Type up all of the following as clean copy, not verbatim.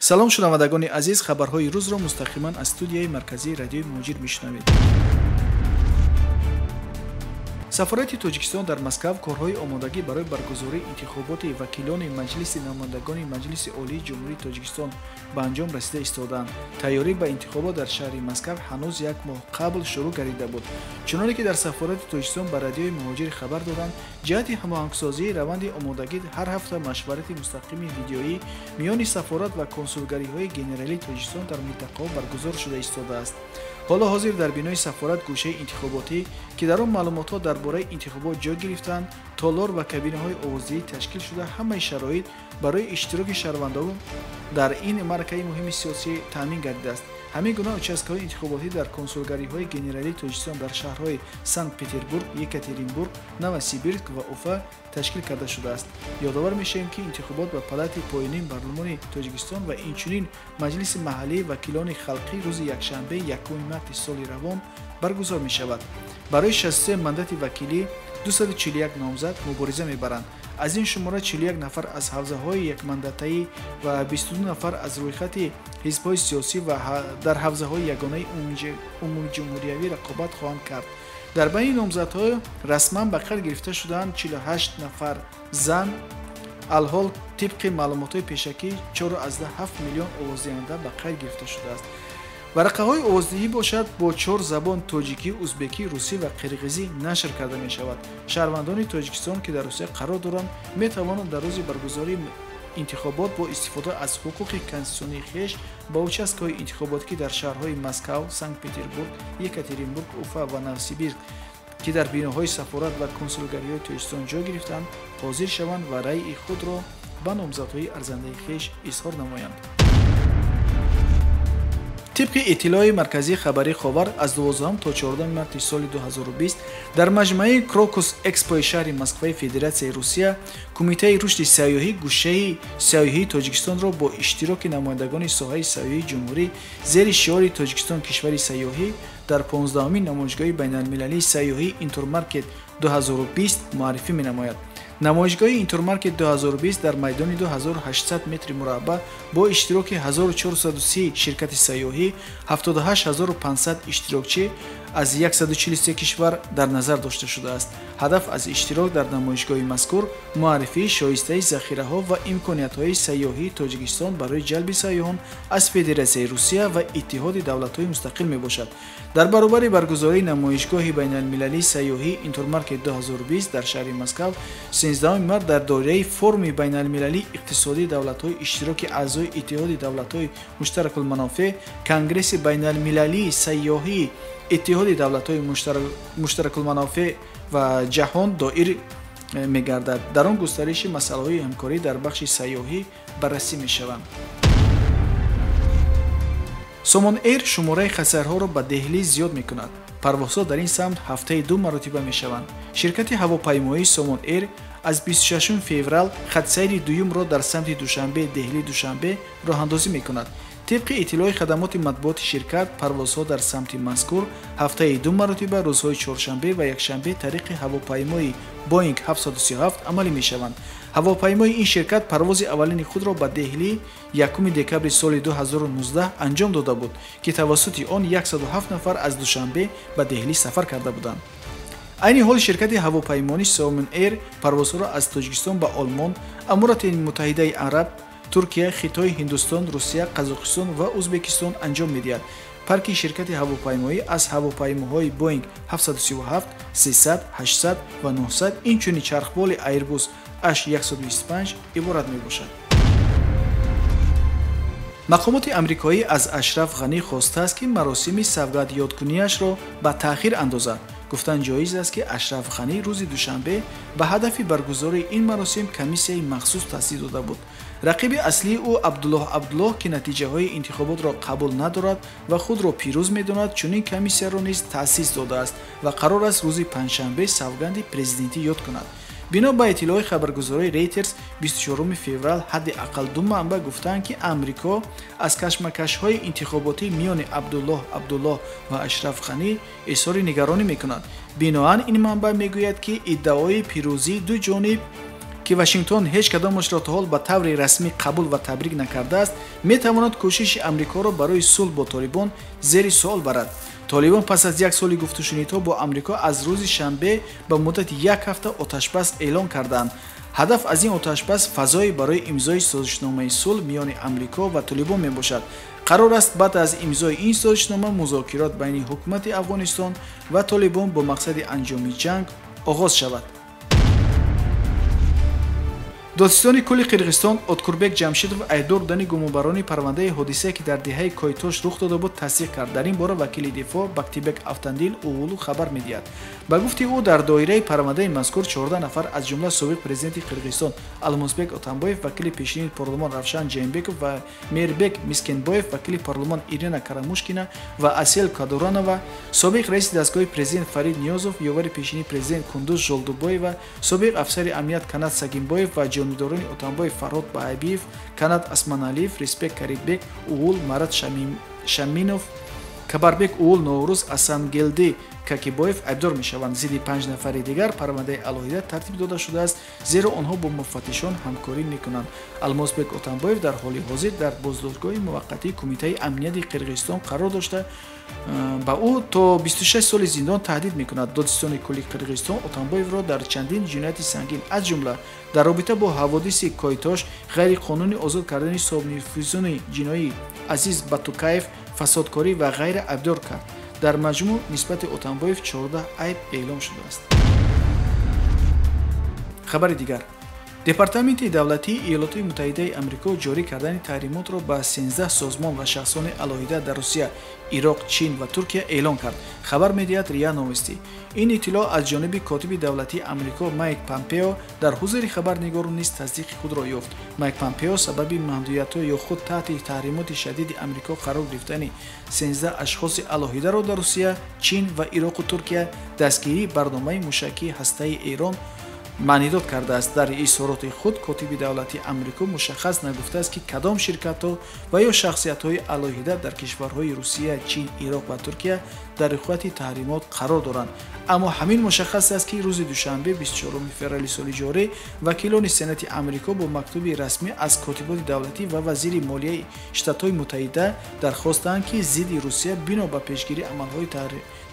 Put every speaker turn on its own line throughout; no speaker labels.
Салом, шунавандагони азиз, хабарҳои рӯзро мустақиман аз студияи марказии радиои Муҳоҷир мешунавед. Сафорати Тоҷикистон дар Москав корҳои омодагӣ барои баргузории интихоботи вакилони Маҷлиси намояндагони Маҷлиси Олии Ҷумҳурии Тоҷикистон ба анҷом расида истодаанд. Тайёрӣ ба интихобот дар шаҳри Москав ҳанӯз як моҳ қабл шурӯъ гардида буд. Чуноне ки дар Сафорати Тоҷикистон ба радиои Муҳоҷир хабар доданд, ҷиҳати ҳамоҳангсозии раванди омодагӣ ҳар ҳафта машварати мустақими видеоӣ миёни сафорат ва консулгариҳои генералии Тоҷикистон дар минтақаҳо баргузор шуда истодааст. Ҳоло ҳозир дар бинои сафорат гӯшаи интихоботӣ, ки дар он маълумотҳо дар бораи интихобот ҷой гирифтаанд, толор ва кабинаҳои овоздиҳӣ ташкил шуда, ҳамаи шароит барои иштироки шаҳрвандон дар ин маъракаи муҳими сиёсӣ таъмин гардидааст. Ҳамин гуна участкаҳои интихоботӣ дар консулгариҳои генералии Тоҷикистон дар шаҳрҳои Санкт-Петербург, Екатеринбург, Новосибирск ва Уфа ташкил карда шудааст. Ёдовар мешавем, ки интихобот ба палати поёнии парлумони Тоҷикистон ва инчунин Маҷлиси маҳаллии вакилони халқӣ рӯзи якшанбе, 1 марти соли равон баргузор мешавад. Барои 63 мандати вакилӣ 241 номзад мубориза мебаранд. Аз ин шумора 41 нафар аз ҳавзаҳои якмандатаӣ ва 22 нафар аз рӯйхати ҳизбҳои сиёсӣ ва дар ҳавзаҳои ягонаи умумиҷумҳуриявӣ рақобат хоҳанд кард. Дар байни номзадҳо расман ба қайд гирифта шудаанд 48 нафар зан. Алҳол тибқи маълумотҳои пешакӣ 4,7 миллион овоздиҳанда ба қайд гирифта шудааст. Варақаҳои овоздиҳӣ бошад бо 4 забон тоҷикӣ, узбекӣ, русӣ ва қирғизӣ нашр карда мешавад. Шаҳрвандони Тоҷикистон, ки дар Русия қарор доранд, метавонанд дар рӯзи баргузории интихобот бо истифода аз ҳуқуқи конститутсионии хеш ба участкаҳои интихоботӣ, ки дар шаҳрҳои Москав, Санкт-Петербург, Екатеринбург, Уфа ва Новосибирск, ки дар биноҳои сафорат ва консулгариҳои Тоҷикистон ҷой гирифтаанд, ҳозир шаванд ва раъйи худро ба номзадҳои арзандаи хеш изҳор намоянд. Тибқи иттилои марказии хабарии Ховар, аз 12 то 14 марти соли 2020 дар маҷмӯаи Крокус Экспои шаҳри Москваи Федератсияи Русия Кумитаи рушди сайёҳӣ гӯшаи сайёҳии Тоҷикистонро бо иштироки намояндагони соҳаи сайёҳии ҷумҳурӣ зери шиори Тоҷикистон кишвари сайёҳӣ дар 15-умин намоишгоҳи байналмилалии сайёҳӣ Интурмаркет 2020 муаррифӣ менамояд. Намоишгоҳи Интурмаркет 2020 дар майдони 2800 метри мураббаъ бо иштироки 1430 ширкати сайёҳӣ, 78500 иштирокчӣ аз 143 кишвар дар назар дошта шудааст. Ҳадаф аз иштирок дар намоишгоҳи мазкур муаррифии шоистаи захираҳо ва имкониятҳои сайёҳии Тоҷикистон барои ҷалби сайёҳон аз Федератсияи Русия ва Иттиҳоди давлатҳои мустақил мебошад. Дар баробари баргузории намоишгоҳи байналмилалии сайёҳӣ Интурмаркет 2020 дар шаҳри Москав 13 март дар доираи форуми байналмилалии иқтисодии давлатҳои иштироки аъзои Иттиҳоди давлатҳои муштаракулманофеъ, Конгресси байналмилалии сайёҳии Иттиҳоди давлатҳои муштаракулманофеъ ва ҷаҳон доир мегардад. Дар он густариши масъалаҳои ҳамкорӣ дар бахши сайёҳӣ баррасӣ мешаванд. Сомон Эйр шумораи хатсайрҳоро ба Деҳлӣ зиёд мекунад. Парвозҳо дар ин самт ҳафтаи 2 маротиба мешаванд. Ширкати ҳавопаймоии Сомон Эйр аз 26 феврал хатсайри дуюмро дар самти Душанбе Деҳлӣ Душанбе роҳандозӣ мекунад. Тибқи иттилои хадамоти матбуоти ширкат, парвозҳо дар самти мазкур ҳафтаи 2 маротиба рӯзҳои чоршанбе ва якшанбе тариқи ҳавопаймои Боинг 737 амалӣ мешаванд. Ҳавопаймои ин ширкат парвози аввалини худро ба Деҳлӣ 1 декабри соли 2019 анҷом дода буд, ки тавассути он 107 нафар аз Душанбе ба Деҳлӣ сафар карда буданд. Айни ҳол ширкати ҳавопаймонӣ Сомон Эйр парвозҳоро аз Тоҷикистон ба Олмон, Аморати Муттаҳидаи Араб, Туркия, Хитой, Ҳиндустон, Русия, Қазоқистон ва Узбекистон анҷом медиҳад. Парки ширкати ҳавопаймоӣ аз ҳавопаймоҳои Боинг 737, 300, 800 ва 900, инчунин чархболи Airbus H125 иборат мебошад. Мақомоти амрикоӣ аз Ашраф Ғанӣ хостааст, ки маросими савгандёдкунияшро ба таъхир андозад. Гуфтан ҷоиз аст, ки Ашраф Ғанӣ рӯзи душанбе ба ҳадафи баргузории ин маросим комиссияи махсус таъсис дода буд. Рақиби аслии ӯ Абдуллоҳ Абдуллоҳ, ки натиҷаҳои интихоботро қабул надорад ва худро пирӯз медонад, чунин комиссияро низ таъсис додааст ва қарор аст рӯзи панҷшанбе савганди президентӣ ёд кунад. Бино ба иттилои хабаргузории Reuters, 24 феврал ҳадди ақал ду манбаъ гуфтаанд, ки Амрико аз кашмакашҳои интихоботӣ миёни Абдуллоҳ Абдуллоҳ ва Ашраф Ғанӣ изҳори нигаронӣ мекунад. Биноан ин манбаъ мегӯяд, ки иддаои пирӯзии ду ҷониб, ки Вашингтон ҳеҷ кадомашро то ҳол ба таври расмӣ қабул ва табрик накардааст, метавонад кӯшиши Амрикоро барои сулҳ бо Толибон зери суол барад. Толибон пас аз як соли гуфтушунидҳо бо Амрико аз рӯзи шанбе ба муддати як ҳафта оташбас эълон карданд. Ҳадаф аз ин оташбас фазое барои имзои созишномаи сулҳ миёни Амрико ва Толибон мебошад. Қарор аст баъд аз имзои ин созишнома музокирот байни ҳукумати Афғонистон ва Толибон бо мақсади анҷоми ҷанг оғоз шавад. Додситони кулли Қирғизистон Откурбек Ҷамшидов айбдор будани гумонбарони парвандаи ҳодисае, ки дар деҳаи Койтош рух дода буд, тасдиқ кард. Дар ин бора вакили дифоъ Бактибек Автандил Уғулу хабар медиҳад. Ба гуфти ӯ, дар доираи парвандаи мазкур 14 нафар, аз ҷумла собиқ президенти Қирғизистон Алмозбек Отамбоев, вакили пешини парлумон Равшан Ҷеимбеков ва Меирбек Мискенбоев, вакили парлумон Ирина Карамушкина ва Асел Кадуранова, собиқ раиси дастгоҳи президент Фарид Ниёзов, ёвари пешини президент Кундуз Жолдубоева, собиқ афсари амният Канат Сагимбоев ва ҷонибдорони Отамбоев Фарҳод Баабиев, Канат Асманалиев, Рисбек Карибек Уғул, Марат Шаминов, Кабарбек Уғул, Новрӯз Асангелди Какибоев айбдор мешаванд. Зидди 5 нафари дигар парвандаи алоҳида тартиб дода шудааст, зеро онҳо бо муфаттишон ҳамкорӣ мекунанд. Алмозбек Отамбоев дар ҳоли ҳозир дар боздоштгоҳи муваққатии Кумитаи амнияти Қирғизистон қарор дошта, ба ӯ то 26 соли зиндон таҳдид мекунад. Додситони кулли Қирғизистон Отамбоевро дар чандин ҷинояти сангин, аз ҷумла дар робита бо ҳаводиси Койтош, ғайриқонунӣ озод кардани соҳибнуфузони ҷиноӣ Азиз Батукаев, фасодкорӣ ва ғайра айбдор кард. Дар маҷмӯъ нисбати Отамбоев 14 айб эълом шудааст. Хабари дигар. Департаменти давлатии Иёлоти Муттаҳидаи Амрико ҷорӣ кардани таҳримотро ба 13 созмон ва шахсони алоҳида дар Русия, Ироқ, Чин ва Туркия эълон кард. Хабар медиҳад РИА Новости. Ин иттилоъ аз ҷониби котиби давлатии Амрико Майк Помпео дар ҳузури хабарнигорон низ тасдиқи худро ёфт. Майк Помпео сабаби маҳдудиятҳо ё худ таҳти таҳримоти шадиди Амрико қарор гирифтани 13 ашхоси алоҳидаро дар Русия, Чин ва Ироқу Туркия, дастгирии барномаи мушакии ҳастаи Эрон маънидод кардааст. Дар изҳороти худ котиби давлатии Амрико мушаххас нагуфтааст, ки кадом ширкатҳо ва ё шахсиятҳои алоҳида дар кишварҳои Русия, Чин, Ироқ ва Туркия дар рӯйхати таҳримот қарор доранд. Аммо ҳамин мушаххас аст, ки рӯзи душанбе 24 феврали соли ҷорӣ вакилони Сенати Амрико бо мактуби расмӣ аз котиботи давлатӣ ва вазири молияи Штатҳои Муттаҳида дархостанд, ки зидди Русия бино ба пешгирии амалҳои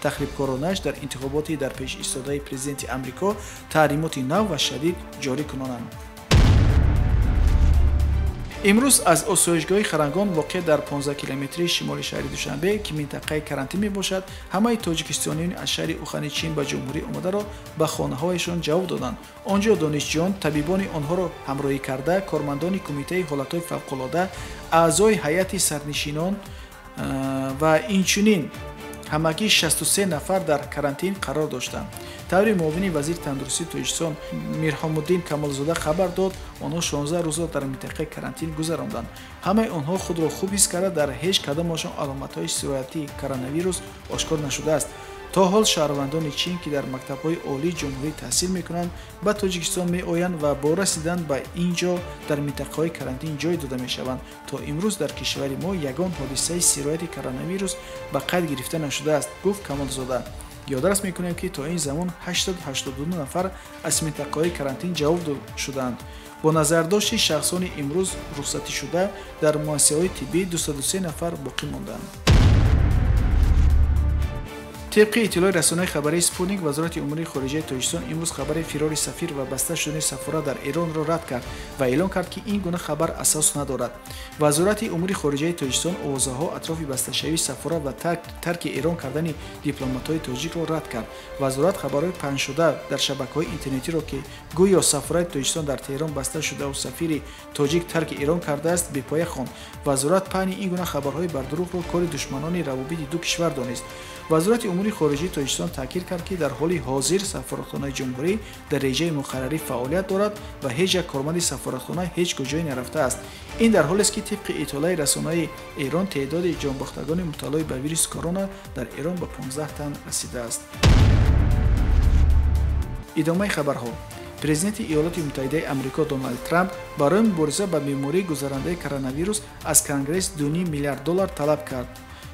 тахрибкоронааш дар интихоботи дар пеш истодаи президенти Амрико таҳримоти нав ва шадид ҷорӣ кунонанд. Имрӯз аз осоишгоҳи Харангон, воқеъ дар 15 километрии шимоли шаҳри Душанбе, ки минтақаи карантин мебошад, ҳамаи тоҷикистониёни аз шаҳри Ухани Чин ба ҷумҳурӣ омадаро ба хонаҳояшон ҷавоб доданд. Он ҷо донишҷӯён, табибони онҳоро ҳамроҳӣ карда, кормандони Кумитаи ҳолатҳои фавқулода, аъзои ҳайати сарнишинон ва инчунин ҳамагӣ 63 нафар дар карантин қарор доштанд. Таври муовини вазири тандурустии Тоҷикистон Мирҳомуддин Камолзода хабар дод, онҳо 16 рӯзро дар минтақаи карантин гузаронданд. Ҳамаи онҳо худро хуб ҳис карда, дар ҳеҷ кадомашон аломатҳои сироятии коронавирус ошкор нашудааст. То ҳол шаҳрвандони Чин, ки дар мактабҳои олии ҷумҳурӣ таҳсил мекунанд, ба Тоҷикистон меоянд ва бо расидан ба ин ҷо дар минтақаҳои карантин ҷой дода мешаванд. То имрӯз дар кишвари мо ягон ҳодисаи сирояти коронавирус ба қайд гирифта нашудааст, гуфт Камолзода. Ёдрас мекунем, ки то ин замон 882 нафар аз минтақаҳои карантин ҷавоб шудаанд. Бо назардошти шахсони имрӯз рухсатишуда дар муассисаҳои тиббӣ 203 нафар боқӣ мондаанд. Тибқи иттилои расонаи хабарии Спутник, Вазорати умури хориҷаи Тоҷикистон имрӯз хабари фирори сафир ва баста шудани сафорат дар Эронро рад кард ва эълон кард, ки ин гуна хабар асос надорад. Вазорати умури хориҷаи Тоҷикистон овозаҳо атрофи басташавии сафорат ва тарки Эрон кардани дипломатҳои тоҷикро рад кард. Вазорат хабарҳои паҳншуда дар шабакаҳои интернетиро, ки гӯё сафорати Тоҷикистон дар Теҳрон баста шудаву сафири тоҷик тарки Эрон кардааст, бепоя хонд. Вазорат паҳни ин гуна хабарҳои бардурӯғро кори душманони равобити ду кишвар донист. Вазорати умури хориҷии Тоҷикистон таъкид кард, ки дар ҳоли ҳозир сафоратхонаи ҷумҳурӣ дар реҷаи муқаррарӣ фаъолият дорад ва ҳеҷ як корманди сафоратхона ҳеҷ куҷое нарафтааст. Ин дар ҳолест, ки тибқи иттилои расонаи Эрон теъдоди ҷонбохтагони мубталои ба вируси корона дар Эрон ба 15 тан расидааст. Идомаи хабарҳо. Президенти Иёлоти Муттаҳидаи Амрико Доналд Трамп барои мубориза ба бемории гузарандаи коронавирус аз Конгресс 2,5 миллиард доллар талаб кард,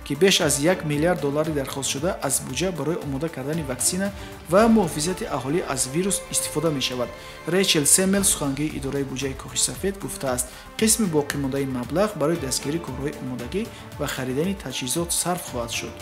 ки ки беш аз 1 миллиард доллари дархостшуда аз буҷа барои омода кардани ваксина ва муҳофизати аҳолӣ аз вирус истифода мешавад. Рейчел Семел, сухангӯи идораи буҷаи Кохи Сафед, гуфтааст, қисми боқимондаи маблағ барои дастгирии корҳои омодагӣ ва харидани таҷҳизот сарф хоҳад шуд.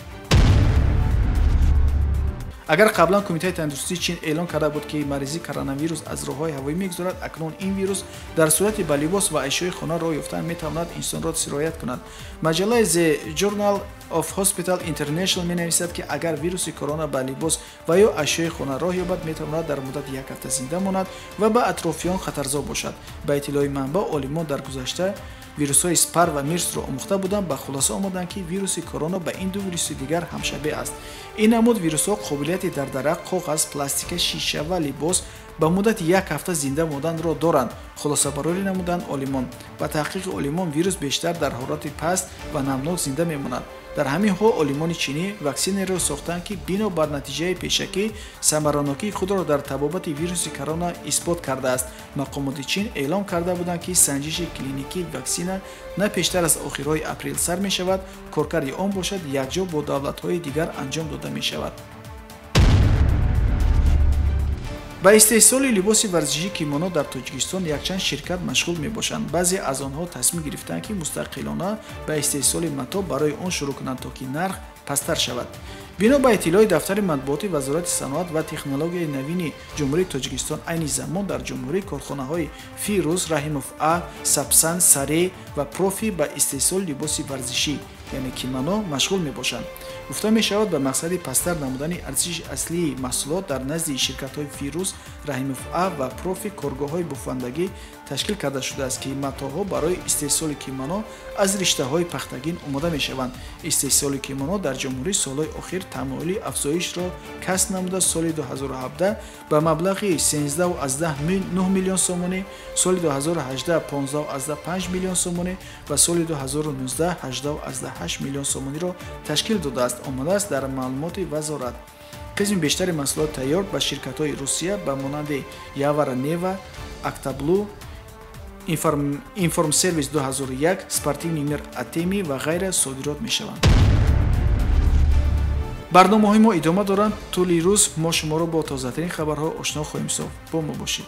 Агар қаблан Кумитаи тандурустии Чин эълон карда буд, ки маризии коронавирус аз роҳҳои ҳавоӣ мегузарад, акнун ин вирус дар сурати ба либос ва ашёи хона роҳ ёфтан метавонад инсонро сироят кунад. Маҷаллаи The Journal of Hospital International менависад, ки агар вируси корона ба либос ва ё ашёи хона роҳ ёбад, метавонад дар муддати як ҳафта зинда монад ва ба атрофиён хатарзо бошад. Ба иттилои манбаъ, олимон дар гузашта вирусҳои спар ва мирсро омӯхта буданд, ба хулоса омаданд, ки вируси корона ба ин ду вируси дигар ҳамшабеҳ аст. Ин намуд вирусҳо қобилияти дар дарахт, коғаз, пластика, шиша ва либос ба муддати як ҳафта зинда монданро доранд, хулосабарорӣ намуданд олимон. Ба таҳқиқи олимон, вирус бештар дар ҳолати паст ва намнок зинда мемонад. Дар ҳамин ҳол олимони чинӣ ваксинеро сохтанд, ки бино бар натиҷаи пешакӣ самаранокии худро дар табобати вируси корона исбот кардааст. Мақомоти Чин эълон карда буданд, ки санҷиши клиникии ваксина на пештар аз охирҳои апрел сар мешавад, коркарди он бошад якҷо бо давлатҳои дигар анҷом дода мешавад. Ба истеҳсоли либоси варзишии кимоно дар Тоҷикистон якчанд ширкат машғул мебошанд. Баъзе аз онҳо тасмим гирифтанд, ки мустақилона ба истеҳсоли матоъ барои он шурӯъ кунанд, то ки нарх пасттар шавад. Бино ба иттилои дафтари матбуоти Вазорати саноат ва технологияи навини Ҷумҳурии Тоҷикистон, айни замон дар ҷумҳурӣ корхонаҳои Фирӯз, Раҳимов А, Сапсан, Саре ва Профи ба истеҳсоли либоси варзишӣ, яъне кимоно, машғул мебошанд. Гуфта мешавад, ба мақсади пасттар намудани арзиши аслии маҳсулот дар назди ширкатҳои Фирӯз, Раҳимов А ва Профи коргоҳҳои буфандагӣ ташкил карда шудааст, ки матоъҳо барои истеҳсоли кимоно аз риштаҳои пахтагин омода мешаванд. Истеҳсоли кимоно дар ҷумҳурӣ солҳои охир тамоюли афзоишро касб намуда, соли 2017 ба маблағи 13,9 миллион сомонӣ, соли 2018 15,5 миллион сомонӣ ва соли 2019 18,8 миллион сомониро ташкил додааст, омадааст дар маълумоти вазорат. Қисми бештари маҳсулот тайёр ба ширкатҳои Русия ба монанди Явара Нева, Актаблу, Информсервис 2001, Спортивный мир Атеми ва ғайра содирот мешаванд. Барномаҳои мо идома доранд. Тӯли рӯз мо шуморо бо тозатарин хабарҳо ошно хоҳем сохт. Бо мо бошед.